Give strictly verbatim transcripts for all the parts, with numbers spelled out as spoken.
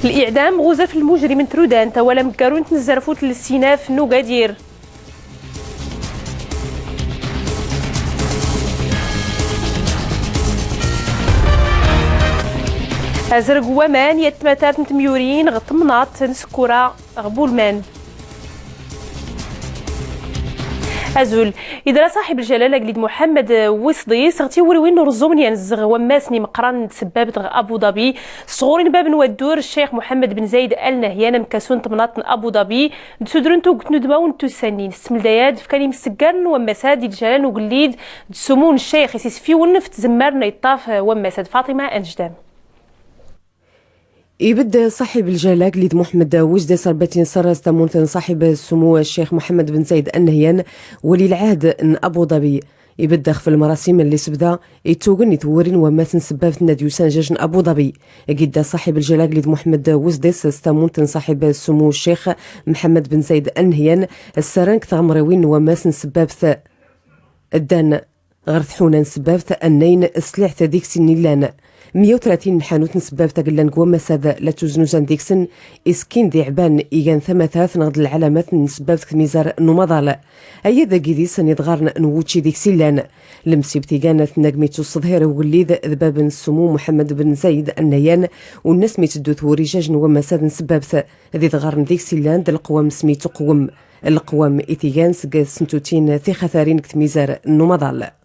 Liɛdam ɣuzaf lmujrim n trudant awal amggaru n tnzarfut lsinaf n ugadir. Azrg n waman i tmatart n tmyurin ɣ tmnaḍt n skura ɣ bulman. Azul. Idra saḥib ljalal agellid muḥammad wisḍis ɣ tiwriwin n urẓum n yanzɣ wammas n imeqqran n tsebbabt ɣ abu ḍabi, sɣur inbab n waddur ccix muḥammad ben zayd al nahyan amkasu n tmnaḍt n abu ḍabi, d-sudren tugt n udmaw n tussannin s tmeldayat fkan imsggarn n wammas-ad i ljalal n ugellid, d-sumu n ccix i s-isfiwen f tzemmar n iṭṭaf wammas-ad. Faṭima anejdam. Ibedd saḥib ljalal agellid muḥammad wisḍis rbati n sras tamunt n saḥib ssumu ccix muḥammad ben zayd al nahyan, wali lɛahd n abu ḍabi. Ibedd xf lmarasim n lisbda ittugn i twuri n wammas n sebbabt n ad yusan jaj n abu ḍabi. Gidda saḥib ljalal agellid muḥammad wisḍis s tamunt n saḥib ssumu ccix muḥammad ben zayd al nahyan, ssarn g tɣmriwin n wammas n sebbabt ddan ɣr tḥuna n sebbabt annayn sliɛt digs-in illan. Mya u tlatin n lḥanut n sebbabt agg llan g wammas-ad la ttuznuzan digs-n, iskin d iɛban igan tamatart nɣd lɛalamat n sebbabt g tmizar n umaḍal. Aya d agidis n iḍɣarn n wučči digs illan. Lmsibt igan tnagmi ttusseḍhir i ugellid d bab n ssumu muḥammad ben zayd al nahyan, u nnas mi teddu twuri jaj n wammas-ad n sebbabt, d iḍɣarn digs illan d lqwam smi tuqwem. Lqwam i tigan sg tsentutin tixatarin g tmizar n umaḍal.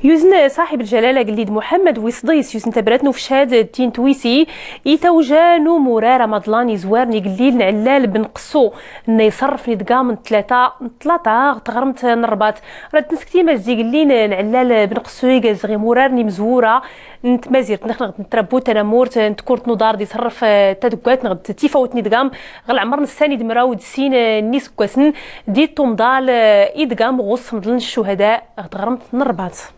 Yuzn saḥib ljalal agellid muḥammad wisḍis yuzn tabrat n ufcad d tin twisi i tawja n umurar amaḍlan izwarn igellil n ɛllal ben qessu, nna iṣrrf n idgam n tlata n tlata ɣ tɣrmt n rrbat. Rad nskt imazigellin n ɛllal ben qessu igazɣ imurar n imzwura n tmazirt nxnɣt n trabbut tanamurt n tkurt n uḍar d-iṣrrf tadggat nɣd tifawt n idgam ɣ lɛmr n ssan d mraw d sin n isggwasn, di tumḍal idgam ɣ uṣmḍl n ccuhada ɣ tɣrmt n rrbat.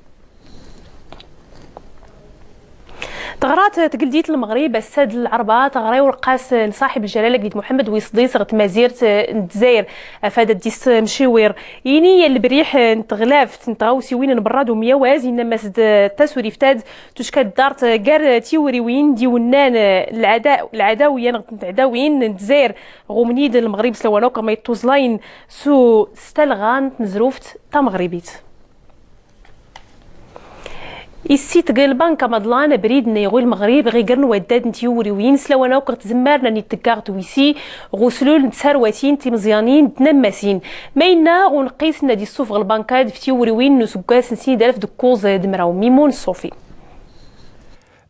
Tɣrat tgldit n lmɣrib ass-ad n lɛrba, tɣra i ulqas n saḥib ljalal agellid muḥammad wisḍis ɣ tmazirt n dzayr, afad ad-is-mciwir ini lbriḥ n tɣlaft n tɣawsiwin n brad umyawaz, inna mas d tasurift-ad tucka ddart gar tiwriwin d iwennan lɛadawiya nɣd n tɛdawin n dzayr ɣ umnid n lmɣrib s lawan akk ma ittuẓlayn s ustalɣa n tnezruft tamɣribit. Issitg lbank amaḍlan abrid n iɣul lmɣrib ɣ igr n waddad n tiwriwin s lawan akk ɣ tzmmarn ad ittegga ɣ twisi ɣ uslul n tsarwatin timẓyanin d tnammasin, ma inna ɣ unqqis n ad issufɣ lbank-ad f tiwriwin n usggwas n snid alf d kkuẓ d mraw. Mimun ṣṣufi.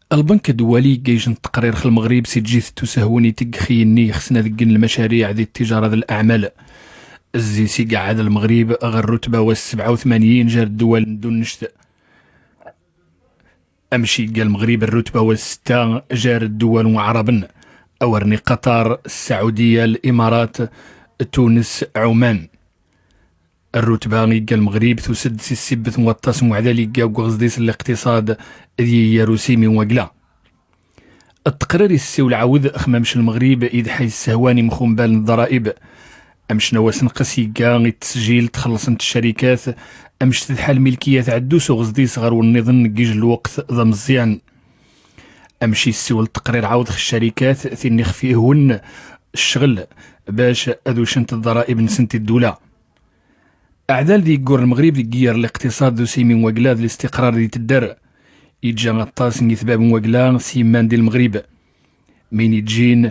Lbank adwali igga ijn tqrir x lmɣrib s ijit tusahwen itgg x inni ixsn ad gn lmacariɛ di ttijaṛa d laɛmal. Zzi s igɛɛɛad lmɣrib ɣ rrutba wa s sebɛa u tmanyin jar ddwal n dunnct. Amc igga lmɣrib rrutba wa s stta jar ddwal n waɛrabn, awrni qatar, ssaɛudiya, limarat, tuns, ɛuman. Rrutba igga lmɣrib tusd s issibt n waṭṭas n waɛdal igga g uɣẓdis n liqtiṣad d yiyyar usimi n wagla. Ttqrir issiwel ɛawd x mamc lmɣrib idḥa issahwan imxumbal n ḍḍraib. Amc nawas nqs igga i ttesjil txllṣn tcarikat, amc tdḥa lmilkiya tɛddu s uɣẓdis ɣr unniḍn n gij lwqt d amẓẓyan. Amc issiwel ttqrir ɛawd x ccarikat tinni xf ihwn ccɣl bac ad ucnt ḍḍraib nsnt i ddula. Aɛdal d iggur lmɣrib deg iyyar n liqtiṣad d usimi n wagla d listiqrar di tddar, iǧǧa aṭṭas n itbab n wagla s yimman di lmɣrib. Min iǧǧin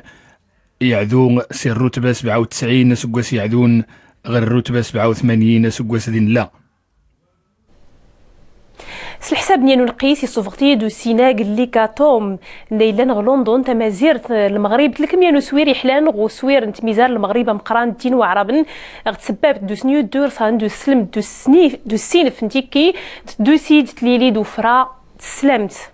iɛdu si rrutba sebɛa u tesɛin aseggas iɛdun ɣer rrutba sebɛa u tmanyin aseggas di nella. S lḥsab n yan unqqis, issufɣ-t-id usinag n likaṭum n illan ɣ London, tamazirt n lmɣrib, tlkmya n uswir iḥlan ɣ uswir n tmizar n lmɣrib ameqqran d tin waɛraben, ɣ tsbbabt d usnyuddu irṣan d uslem d ussinf n tikki, d tdusi d tlili d ufra d tslamt.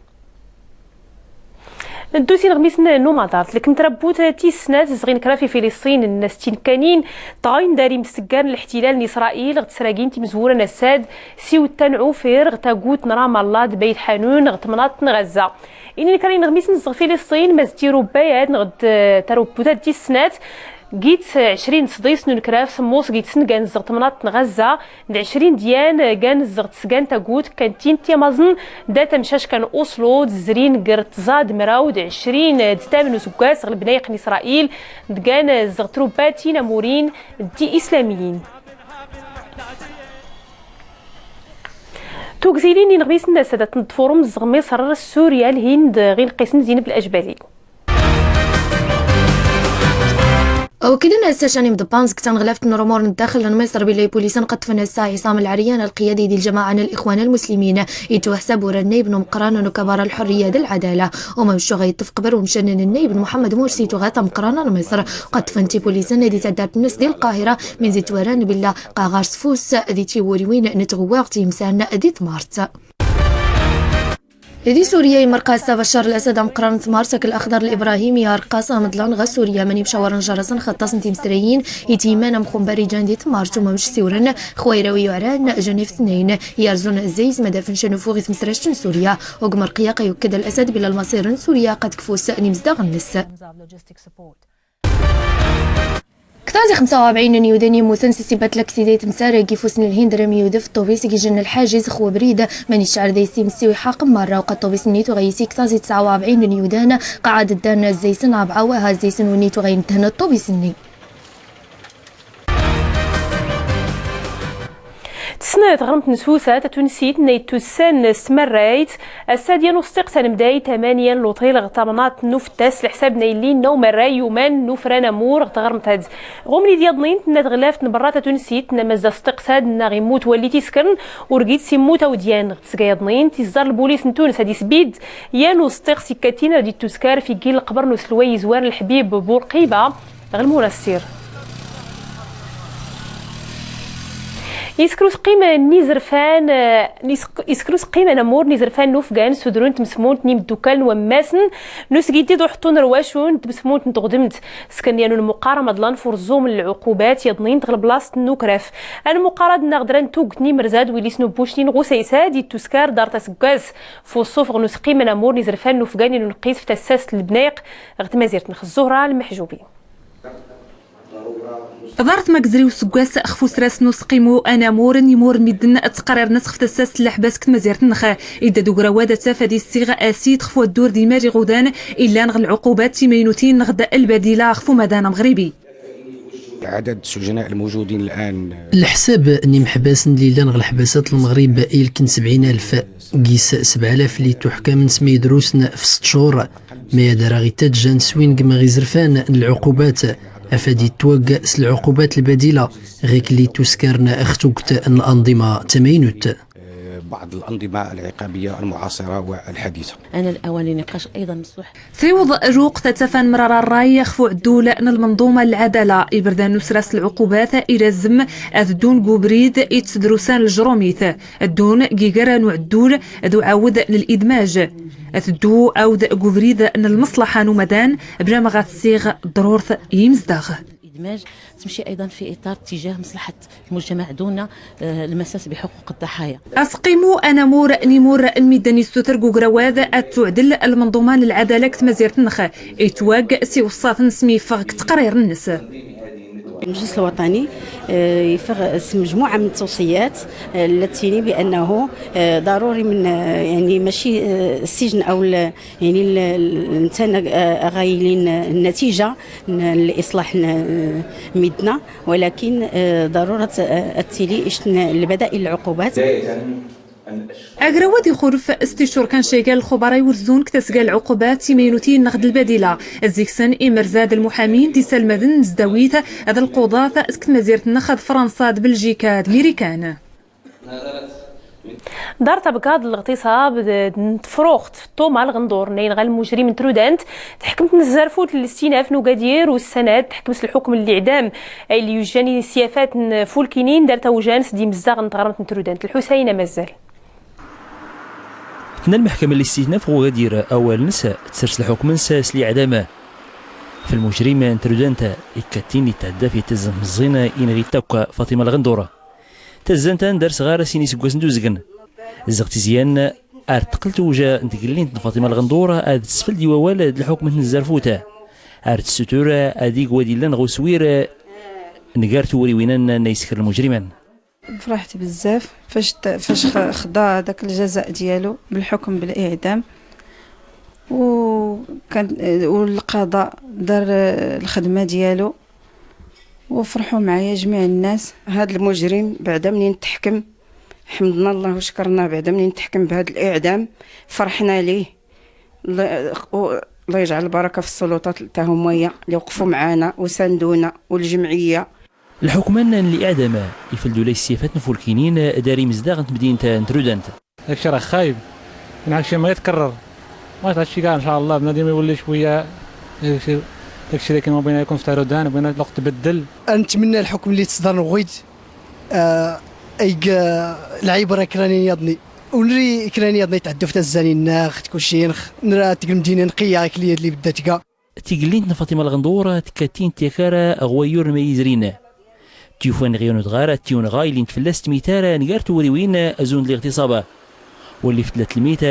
Ddusi n ɣmis n umaḍar, tlkmt trabbut tis snat zɣin kra f Filisṭin n as tinkanin, tɣayn dar imsggar n lḥtilal n Isṛail ɣ tsragin timzwura n assad, s iwttan ufir ɣ tagut n Ramallah d Bayt Ḥanun ɣ tmnaḍt n Ɣazza. Inin kra n ɣmis n zɣ Filisṭin, ma zd tirubba yad nɣd trabbut ad tis snat, Git ɛecrin sḍis n unekraf, smus gitsen gan zzeɣ tmnaḍt n ɣazza, d ɛecrin dyan gan zzeɣ tsgan tagut kan tin tyamaẓn, da tamcac kan uslu d zrin gr tẓa d mraw d ɛecrin d tamn usggas ɣ lbnayq n israil, d gan zzeɣ trubbat inamurin d islamiyin. Tugzilin inɣmisen n asadat n tfurm zzeɣ misr, surya, lhind, ɣ inqqisn zineb lajbali. Awkd n ass-a can imḍebban zg tnɣlaft n urmur n ddaxl n misr, billa ipulisan qṭfn ass-a isam lɛryan lqiyadi d lǧamaɛa n liqwan lmuslimin, itwhsab ur nnaib n umqran n ukbar lḥurriya d lɛdala. Umamcu ɣa iṭṭf qbr umcnn nnaib n muḥammad mursi tuɣat amqran n misr. Qṭfn-t ipulisan di taddart nns di lqahira, min zitwaran billa ɣa ɣar sfus di tiwuriwin n tɣwaɣt imsan di tmart. Di surya imrqas baccar lasad amqran n tmart akl axḍar librahim i arqqas amḍlan ɣa surya, mani mcawrn jarasn xaṭṭas n timsrayin i tiyman amxumbar ijan di tmart. Umamc siwrn xwayraw i uɛran jnif tnayn, yarzun zziz madafn cnufuɣ i tmsract n surya. Ugmrqya qa yukkd lasad billa lmasir n surya qa tkfus n imzdaɣ nns. Ktaẓi xmsa u rbɛin n yudan imutn s sibat laktida i tmsara g ifusn lhind, rm yudf ṭṭubis g ijn lḥajiz x wbrid, mani tcɛr da isimsiw ixaqm marra. Uqa ṭṭubis nni tuɣa isi ktaẓi tsa u rbɛin n yudan, qa ɛad ddan zzaysn rbɛa waha zzaysn wni tuɣa indhn ṭṭubis nni. Tsn tɣrmt n susa tatunsit n ittussan s tmarrayt, assad yan usṭiqs anmday tamanya n luṭil ɣ tamnaḍt n uftas lḥsab n aylli n umarray yuman n ufran amur ɣ tɣrmt ad. Ɣumni d yaḍnin tnna tɣlaft n brra tatunsit tnna mazza sṭiqs ad nna ɣ immut walli tiskr, ur git s immut awdyan ɣ tsga yaḍnin tiẓẓar lbulis n tunes ad isbid yan usṭiqs ikkatin ad ittuskar f iggi lqbr n uslway izwar lḥbib burqiba. Ɣ lmunasir. Iskr usqqim n izrfan, iskr usqqim anamur n izrfan n ufgan sudrun tmsmunt n imddukkal n wammasn n usgiddi d uḥṭṭu n rwacun n tmsmunt n tɣdmt. Skn yan unmuqqar amaḍlan f urẓum n lɛuqubat yaḍnin ɣ lblasṭ n ukraf. Anmuqqar ad nnaɣ dran tugt n imrzad willi snubbucnin ɣ usaysad ittuskar dar tasggas f uṣṣufɣ n usqqim anamur n izrfan n ufgan i nuneqqis f tassast n lbnayq ɣ tmazirt n xẓuhra lmḥjubi. Ḍart magzri usggas xf usras n usqimu anamur n imur n middn tqarir nsx f tassast n laḥbas g tmazirt nx. Idda d ugrawad ad taf ad issiɣ asid xf waddur d imal iɣudan illan ɣ lɛuqubat timaynutin nɣd lbadila xf umadan amɣribi. عدد السجناء الموجودين الآن. Lḥsab n imḥbasn lli llan ɣ lḥbasat n lmɣrib ilkn sbɛin alf, gis sbɛa alaf lli tuḥkamn s maydrusn f sṭ cur. Mayad ara ɣ ittajjan s win gma ɣ izrfan n lɛuqubat afad ittwagg s lɛuqubat lbadila ɣik lli ittuskarn ɣ tugt n anḍima tamaynut. بعض الأنظمة العقابية المعاصرة والحديثة. أنا الأول لنقاش أيضًا مصلوح. Tiwḍ luqt ad tafan mrara ṛṛay xf uɛddul n lmnḍuma n lɛadala. Ibrdan n usras n lɛuqubat irazm ad ddun g ubrid ittsdrusan lǧrumit. Ddun g igara n uɛddul d uɛawd n lidmaj. Ad tddu awd g ubrid n lmṣlaḥa n umadan bla ma ɣa tsiɣ ḍrurt i imzdaɣ. الإدماج تمشي أيضًا في إطار اتجاه مصلحة المجتمع دون، آه، المساس بحقوق الضحايا. Asqimu anamur n imur n middn issuter g ugrawad ad tuɛdl lmnḍuma n lɛadala g tmazirt nx, itwagg s iwṣṣatn s mi iffɣ g tqrir nns. المجلس الوطني، آه، يفرغ مجموعة من التوصيات، آه، التي بأنه، آه، ضروري من، آه، يعني ماشي، آه، السجن أو ال-، يعني ال-، ال-، نتانا، آه، غايلين النتيجة ن-، لإصلاح ن-، ميدنا، ولكن، آه، ضرورة، آه، التيلي إشتن البدائل العقوبات. Agrawad ixulf s ticcur kan caygan lxubaṛa iwrzun g tasga lɛuqubat timaynutin nɣd lbadila. Zzig-sn imrzad lmuḥamin d isalmadn n tzdawit d lquḍat sg tmazirt nx d fransa d bljika d mirikan. Dar tabgaḍ n leɣtiṣab d, d tefruxt f ṭṭumal ɣ nḍur n ayen ɣa lmujrim n trudant, teḥkem tnezzarfut n lestinaf n ugadir ussan-ad, teḥkem s lḥukm n liɛdam, ayen yujjan i syafat n fulkinin dar tawjant d imezdaɣ n tɣermt n trudant. Lḥusayn Amazzal. Tnna lmeḥkama n listinaf ɣ ugadir awal-ns tsers lḥukm-ns s liɛdam f lmujrim n trudant, ikkatin itɛedda f itezz n tmeẓẓin inɣ-it akk Faṭima Lɣendur. Tazzant-a ndars ɣar sin iseggasen d uzgen. Zzeɣ tizyan ar teqqel twja n tgellint n Faṭima Lɣendur ad tesfeld i wawal d lḥukm n tnezzarfut. Ar tsutur ad-ig wad-illan ɣ-uswir n-gar tewriwin-a n-a-iskr lmujriman. Fraḥt bzzaf fac t-, fac x-, xḍa dak ljaza dyalu blḥukm bl-iɛdam, u kan, u lqaḍa dar lxdma dyalu, u frḥu mɛaya jmiɛ nnas. Had lmujrim bɛda mnin tḥkm, ḥmḍna llah u ckrna, bɛda mnin tḥkm bhad liɛdam, frḥna lih. Llah, u llah ijɛl lbarka f ssuluṭat ltahum waya li wqfu mɛana u sanduna u ljmɛiya. Lḥukm-a n-liɛdam ifldulay ssifat n-fulkinin dar imzdaɣ n-tmdint n-trudant. Dakci rax xayb, inɛakci ma itkrr. Ma itɛakci qa, ncallah bnadim iwlli cwiya. Dakci, dakci dakin ma bina ikun f-tarudan, bina luqt tbddl. Antmna lḥukm li tsdar n-ɣwid, a, ig lɛibra kran iyaḍni. U nri kran iyaḍni itɛddu f-tazzan-innax, tkucin-nx, nra tg lmdina nqiyya akl iyyad li bdda tga. Tiglint n-fatima lɣnḍur tkka-tt-in tyakar ɣ-wayyur n-ma izrin. Tyufa n-iɣyun udɣar tiwwnɣa illint fllas tmitar n-gar twriwin azun d-liɣtiṣaba. Walli f-tlat lmit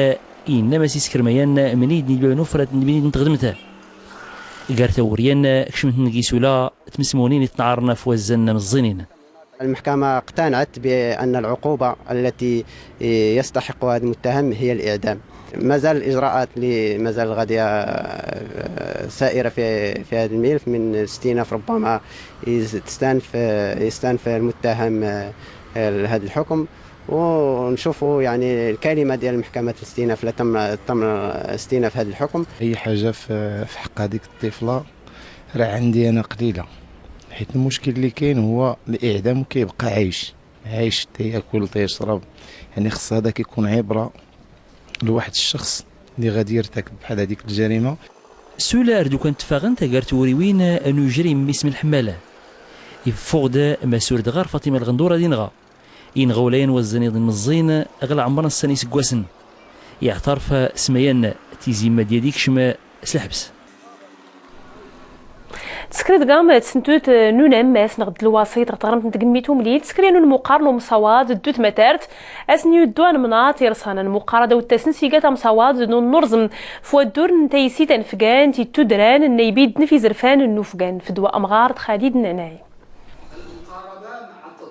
inna ma-s iskrmayan mnid n-idbab n-ufrat n-tmnid n-tɣdmt. Gar tawwur-yan kcmt-n deg isula tmsmunin itnɛarn f-wazzan mẓẓinin. المحكمة اقتنعت بأن العقوبة التي يستحقها هذا المتهم هي الإعدام. ما زال الإجراءات اللي ما زال غادية، آه، سائرة في، في هذا الملف من استئناف، ربما يز-، تستأنف، آه، يستأنف المتهم، آه، لهذا الحكم، ونشوفوا يعني الكلمة ديال محكمة الاستئناف لا تم، تم استئناف هذا الحكم. أي حاجة في، في حق هذيك الطفلة راه عندي أنا قليلة، حيت المشكل اللي كاين هو الإعدام كيبقى عايش، عايش، تياكل، تيشرب. يعني، خص هذاك يكون عبرة لواحد الشخص اللي غادي يرتكب بحال هذيك الجريمة. Sul ar d-ukant tfaɣent gar twuriwin n-ujrim isem lḥemmala. Iffeɣ-d ma sur-d ɣar Fatima Lɣendura d-inɣa. Inɣa ulayan wazzan iḍ imẓẓin ɣ-lɛemr n-ssan isggwasen. Iɛtarf s-mayan tizi n-mad-yad ikcm s-lḥbs. Tskri dɣa tsntut n-unammas neɣ d-lwasit ɣ-tɣrmt n-tgmmit umlil, tskri n-unmuqar n-umsawaḍ d-utmatart, as-n-yuddu anmnaṭ irṣan anmuqar ad-awttasn s-iga tamsawaḍ n-unnuṛẓm f-waddur n-taysi tanfgant ittudran n-aybid n-f-izrfan n-ufgan fdwa amɣar d-xalid n-anay.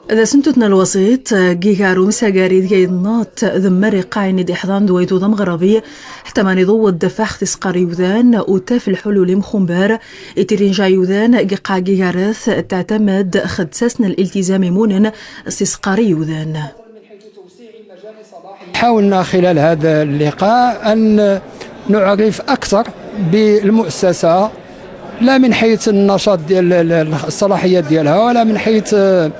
D asntut n-lwasit, gigar umsagar idg aydnnaṭ d-mmar iqqaɛin id-iḥḍan d-waydu d-amɣrabi, ḥtta ma n-iḍuwwḍ ddafex tisqar iwdan, u taf lḥulul imxumbar, itirinja iwdan, giqqaɛ gigarat, tɛtamad xedsas n-liltizam imunen s-isqar iwdan. حاولنا خلال هذا اللقاء أن نعرف أكثر بالمؤسسة، لا من حيث النشاط ديال ال-، ال-، الصلاحيات ديالها، ولا من حيث، آه،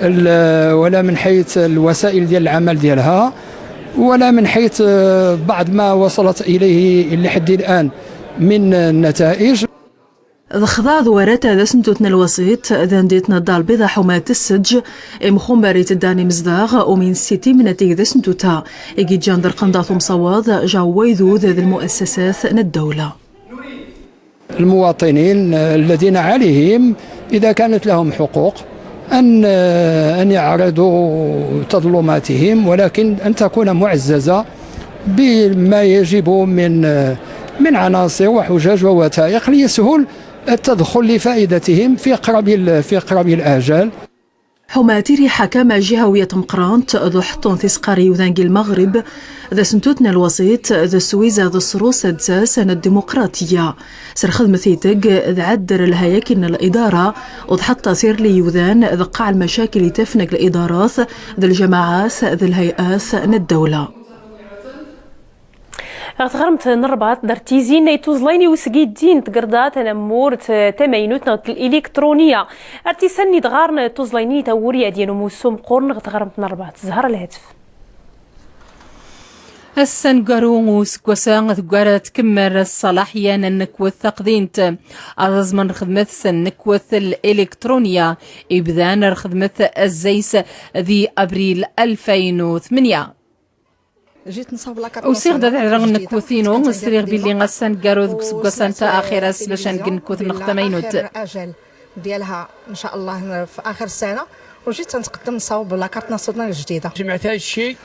ال-، ولا من حيث الوسائل ديال العمل ديالها، ولا من حيث، آه، بعض ما وصلت إليه لحد الآن من النتائج. Dɣ-, xḍa d-warat d asntut n-lwasit, d-andit n-ddar lbiḍa ḥuma tssdj, imxumbar itddan imzdaɣ, u min ssitimna tig d asntut-a, i gijjan d-rqnḍa tumsawaḍ, jaw waydud d-lmuassasat n-ddawla. المواطنين الذين عليهم، إذا كانت لهم حقوق، أن، أن يعرضوا تظلماتهم، ولكن أن تكون معززة بما يجب من، من عناصر وحجج ووثائق ليسهل التدخل لفائدتهم في أقرب ال-، في أقرب الآجال. Ḥuma tiri ḥakama jihawiyat mqrant d-uḥṭṭun tisqar iwdan g-lmaɣrib, d asntut n-lwasit, d-swiza d-srus d-sas n-ddimukratiyya. S-lxdmt itg d-ɛaddr lhayakin n-lidara, u d-ḥṭṭa tirli iwdan d-qqaɛ lmacakil itafn g-lidarat d-ljamaɛat d-lhayat n-ddawla. Ɣ-tɣrmt n-rrbaṭ dar tizin ay tuẓlayn i usgiddin tgrḍa tanammurt tamaynut neɣ d-iliktṛuniya. Ar tisanni d-ɣarn tuẓlaynin tawwur yadyan umussu mqurn ɣ-tɣrmt n-rrbaṭ. Zhar lhatf. Ass aneggaru useggas-a tggar tkemmel ṣṣalaḥya n-nnekwet taqdimt. Aẓaẓm n-rxedmet s-nnekwet l-iliktṛuniya ibdan rxedmet azzayt di abril alfayn u tmenya. Usiɣ-d ad ɛedreɣ nnekwet-inu, sriɣ billi ass aneggaru deg useggas-a netta axir ass bac ad neg nnekwet-nneɣ tamaynut. ديالها إن شاء الله في آخر السنة. وجيت تنتقدم نصاوب لاكارت ناسيونال الجديدة.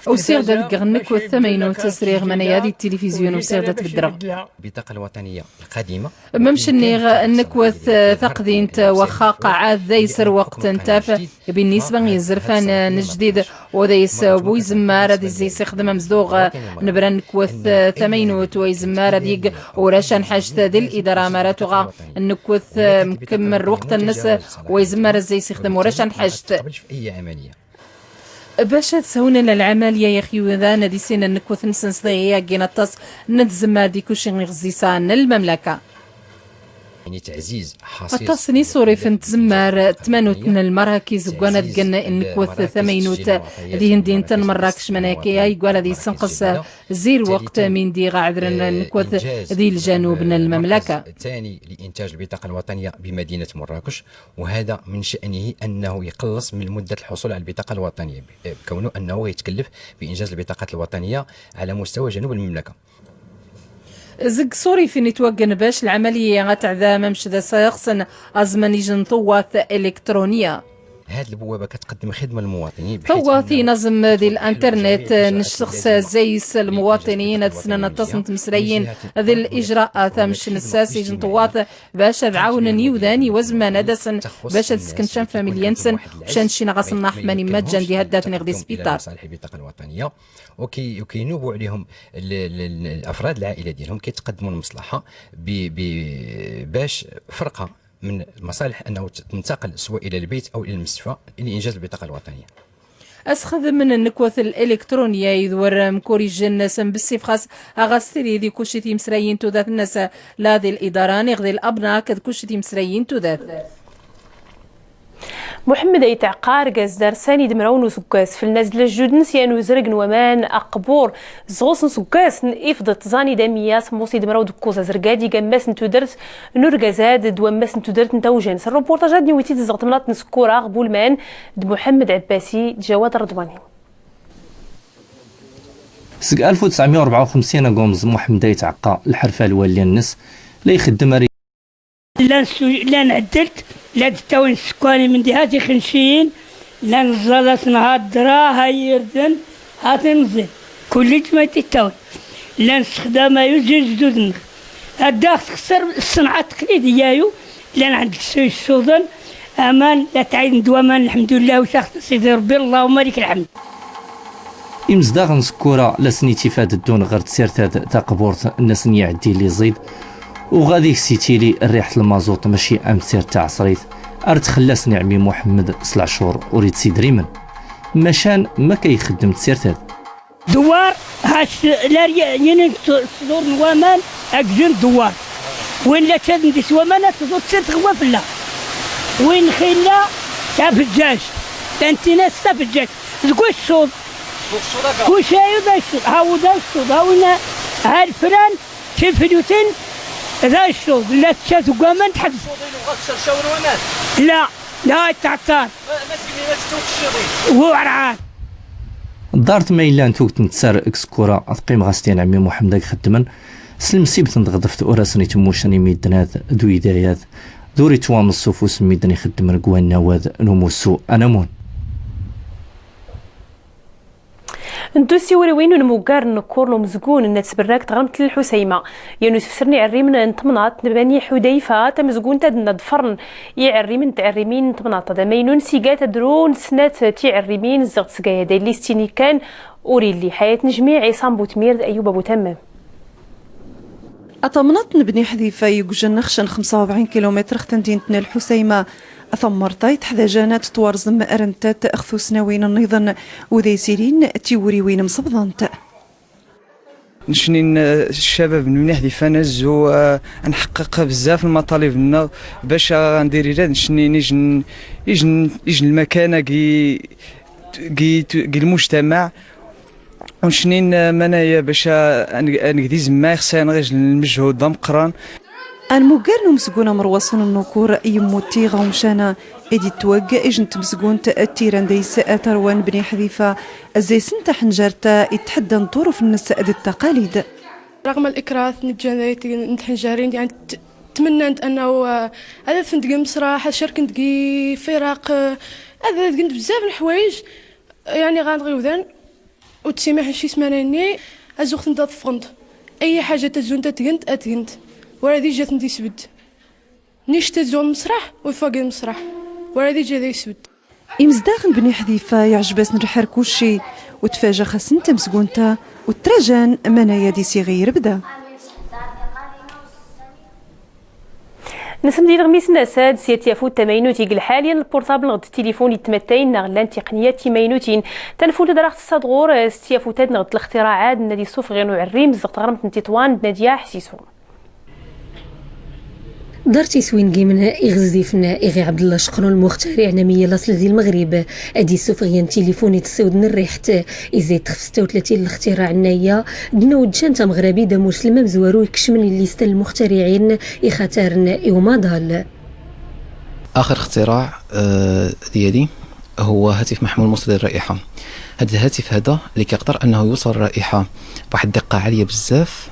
Usiɣ-d ad ggeɣ nnekwet tamaynut, sriɣ manaya di tilifizyun, usiɣ-d ad t-beddreɣ. البطاقة الوطنية القديمة. Mamc nniɣ, nnekwet taqdimt, waxxa qɛad days ar waqt n taf, binisba i zzrfan n jdid, u days bu izemmar ad izzi-sixdem amzduɣ n bra nnekwet tamaynut, wa izemmar ad yeg urac anḥact di lidara mara tuɣa nnekwet mkemmel lweqt-nnes, wa izemmar ad izzi-sixdem urac anḥact. Bac ad sawnen lɛamaliya i aɣ-iwdan ad issinen nnekwet-nsen s dɣi, aggin aṭas n tzemmar di kuci iɣ-izzi-sɛan lmamlaka. Aṭas n isurif n tzemmar, tmanut n lmarakiz ggwan ad ggen nnekwet tamaynut dihen din n Mrakec, manaya kaya igwar ad issenqes zi lweqt min diɣ ɛedren nnekwet di ljanub n lmamlaka. الثاني لإنتاج البطاقة الوطنية بمدينة مراكش، وهذا من شأنه أنه يقلص من مدة الحصول على البطاقة الوطنية، بكونه أنه يتكلف بإنجاز البطاقة الوطنية على مستوى جنوب المملكة. Zeg isurif-nni itwaggen bac lɛamaliya-ya ad tɛedda mamc d asɣes n aẓmen ijn n tewwat iliktṛuniya. هاد البوابة كتقدم خدمة للمواطنين بحيث tewwat إنه inaẓem di tdxel l'internet, الجميع إلى nsɣes zay-s lmuwaṭinin ad ssnen aṭas n tmeslayin d lijraat amc nessas ijn n tewwat bac ad ɛawnen iwdan i wazman ad asen bac ad skncan familya-nsen, ucan cinaɣ-asen naḥman imajjan di haddat-nniɣ di sbiṭar. المصالح البطاقة الوطنية، وكي-، وكينوبوا عليهم ال-، ال-، ال-، الأفراد العائلة ديالهم، كيتقدموا المصلحة ب-، ب-، باش فرقة من المصالح أنه ت-، تنتقل سواء إلى البيت أو إلى المستشفى لإنجاز البطاقة الوطنية. Asxedm n nnekwet iliktṛuniya i d wrem kurijn-nsen bessif xas aɣ-as-tili di kuci timesrayin tudat-nnes, la di lidara niɣ di labna akked kuci timesrayin tudat. Muḥemmed Ayt Ɛeqqa, argaz d arsan i d mraw n useggas, fell-nas d lajjud-nnes yan uzreg n waman aqbur. Zɣus n useggas n ifḍ iṭṭẓan i d amyas musi d mraw d kuẓ azrgad iga ammas n tudert n urgaz-ad d wammas n tudert n tawjant. Rrupuṛṭaj-ad niwi-t-id zɣ tmnaḍt n Sekkura ɣ Bulman d Muḥemmed Ɛebbasi d Jawad Rrḍwani. Seg alef u tesɛemya u rebɛa u xemsin a gumẓ Muḥemmed Ayt Ɛeqqa lḥerfa lwalli-nnes la ixeddem ar Llan su-, llan ɛeddelt, la d-ttawin ssukkan imendiha tixenciyin, llan ẓẓaḍ-asen ha ddra, ha yirden, ha tinẓin. Kulli ǧmaɛ i t-ittawin. Llan ssexdam ayuz i lejdud-nneɣ. Adda ɣ-txesser ṣṣenɛa taqlidiyya-yu, llan ɛeddelt s-, isuḍen, aman, la tɛayd d waman, lḥemdullah, wis-aɣ-ten Sidi Rebbi, Allahumma lak lḥemd. Imezdaɣ n Sekkura la sen-itifad ddun ɣer tsirt-ad taqburt-nnes n iɛeddi liẓid, u ɣad iks-itili rriḥt lmaẓuṭ maci am tsirt taɛṣrit, ar txell-asen iɛemmi Muḥemmed s leɛcur ur itsidrimen. Macan, maka ixeddem tsirt-ad? Dewwar, hac, lar y-, yinin s-, sḍur n waman, agzun dewwar. Win la ttadn dis waman, ad tḍur tsirt ɣ wafella. Win xilla, tafejjajt. Tantina s tafejjajt. Deg waccuḍ. Kuci ayud aycuḍ, hawud aycuḍ, hawina, ha lefran, tiflutin, d aycuḍ, la tečča deg waman, tḥebbes. La, la, tɛeṭṭar. Werɛad. Ḍart ma illan tugt n ttar g Sekkura, teqqim ɣas tin ɛemmi Muḥemmed a ixeddmen, s lmsibt n tɣeḍft ur asen-itemmucen i middn-ad d uyday-ad, d ur ittwameṣ s ufus n middn ixeddmen g wannaw-ad n umussu anamun. Nddu s tiwriwin n unmuggar n nnekkur n umezgun n At Sberrak tɣremt n Lḥusayma. Yan usefser n iɛerrimen n temnaḍt n Bani Ḥudayfa, tamezgunt ad nna ḍfren iɛerrimen n tɛerrimin n temnaḍt ad amaynun s igat ad drun snat tiɛerrimin zzeɣ tsgaya d alli s tini kan ur illi. Ḥayat Nejmiɛ, Ɛisan Butmir d Ayub Abutammam. Atamnaḍt n Bni Ḥdifa yugjan xcan xemsa u rebɛin kilumitr ɣ tmdint n Lḥusayma. Tammert-a i teḥdajan ad tettwarẓem ar nettat ɣ tusnawin nniḍen, u da isilin tiwriwin msebḍant. Necnin, eh, ccabab n Bni Ḥdifa nezzu, eh, ad nḥeqqeq bzzaf n lmaṭalib-nneɣ bac ad ndir irad necnin ijn, ijn, ijn lmakana gi, gi, gi lmujtamaɛ. Ur necnin, eh, manaya bac, eh, ad neg-, ad negdi zemmay xṣayan ɣ ijn lmejhud d ameqqran. Anmuggar n umezgun amerwaṣun n Nukur yemmuti ɣ umcan-a i d-itweg ijn n tmezgunt d tiran days tarwa n Bni Ḥdifa, zzays n taḥnjart-a itḥeddan ṭṭuruf-nnes d ttaqalid. رغم الإكراهات n ǧǧan n tḥnjarin, يعني, ت-, تمننت أنه, eh, ad afent deg imesraḥ, ad carkent deg ifiraq, eh, Ad gent bzzaf n lḥwayej, yani ɣanɣ iwdan, u tsimḥ n cismana-nni, azuɣ-tent ad ffɣent. Ay ḥaja ad zunt ad gent, ad gent. Wara di jja-tent isbedd. Nicta zuɣ lmesraḥ, u fagi lmesraḥ. Wara di jja ad isbedd. Imezdaɣ n Bni Ḥdifa iɛjeb-asen lḥal kullci, u tfaja xas-sen tamezgunt-a, u ttrajan manaya d-isiɣ i yirebda. Nsmd ilɣmis n asad s yat tyafut tamaynut ig lḥal, yan lpurtabl neɣ d tilifun itmattayn neɣ llan tiqniyat timaynutin. Tanfult ad raɣ tessad ɣur s tyafut ad neɣ d lxtiraɛat n ad isufɣ yan uɛrrim zzeɣ tɣrmt n tiṭwan d Nadya Ḥsisu. Dar tiswin gimn iɣzifn iɣi Ɛbdella Cqrun lmuxtariɛ n amiyya laṣl zi lmɣrib ad isufɣ yan tilifun itṣiwd n rriḥt. Izay txf stta u tlatin lxtiraɛ n aya, d-nna uǧǧan tamɣrabi d amuslm amzwaru ikcmn i llista n lmuxtariɛin ixatarn i umaḍal. آخر اختراع، آه، ديالي هو هاتف محمول موصل للرائحة. هاد الهاتف هذا اللي كيقدر أنه يوصل الرائحة بواحد الدقة عالية بزاف،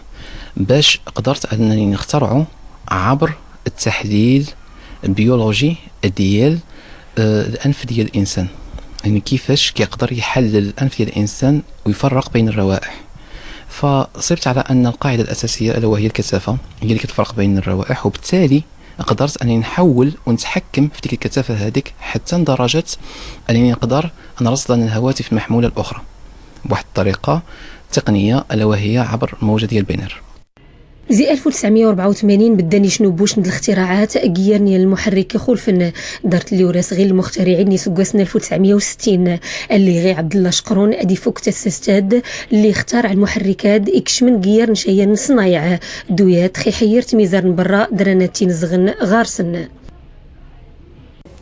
باش قدرت أنني نخترعه عبر التحليل البيولوجي ديال، آه، الأنف ديال الإنسان. يعني كيفاش كيقدر يحلل الأنف ديال الإنسان ويفرق بين الروائح. فصبت على أن القاعدة الأساسية ألا وهي الكثافة هي اللي كتفرق بين الروائح، وبالتالي قدرت أنني نحول ونتحكم في ديك الكثافة هذيك حتى لدرجة أنني نقدر نرصد عن الهواتف المحمولة الأخرى بواحد الطريقة تقنية ألا وهي عبر الموجة ديال البينير. Zi alf u tesɛemya u rebɛa u tmanin beddan icnubbucn d lxtiraɛat giyarn yan lmuḥerrik ixulfn. Dart lli ur-as ɣil lmuxtariɛin n isggwasn alf u tesɛemya u settin, alli ɣi Ɛbdella Cqrun ad ifukk tassast-ad lli ixtaraɛ lmuḥerrik-ad ikcmn giyarn cayyan n ṣṣnayɛ. Duyat xiḥ iyyir tmizar n berra dran ad tinzɣn ɣar-sn.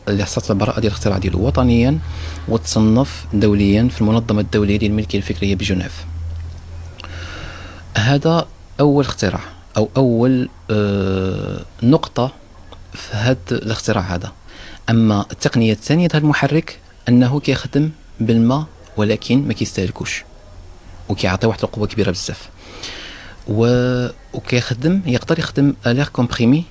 اللي حصلت على البراءة ديال الاختراع ديالو وطنيا، وتصنف دوليا في المنظمة الدولية للملكية الفكرية بجنيف. هذا أول اختراع أو أول، آه، نقطة في هاد الاختراع هذا. أما التقنية الثانية د هاد المحرك أنه كيخدم بالما، ولكن ما كيستهلكوش، وكيعطي واحد القوة كبيرة بزاف. و-، وكيخدم، يقدر يخدم à l'air comprimé.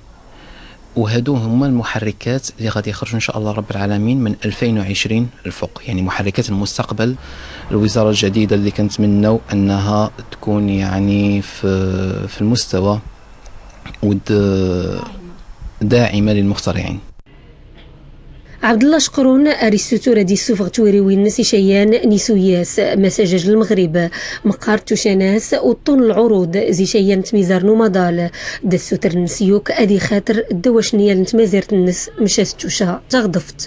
وهادو هما المحركات اللي غادي يخرجوا إن شاء الله رب العالمين من ألفين وعشرين الفوق، يعني محركات المستقبل. الوزارة الجديدة اللي كنتمناو أنها تكون يعني في، في المستوى ود-، داعمة للمخترعين. Ɛebdella Cqrun ar issutur ad issufeɣ twiriwin-ns i cayyan n isuyas, ma s ajaj n Lmeɣrib, meqqar tucan-as uṭṭun n lɛurud zi cayyan n tmizar n umaḍal, d assuter-nnes yukk ad ixater ddaw acnyal n tmazirt-nnes, mec as ttuca taɣḍeft.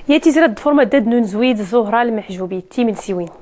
Yat izra d-ḍfur maddad n unzwi d Zuhra Lmeḥjubi d timensiwin.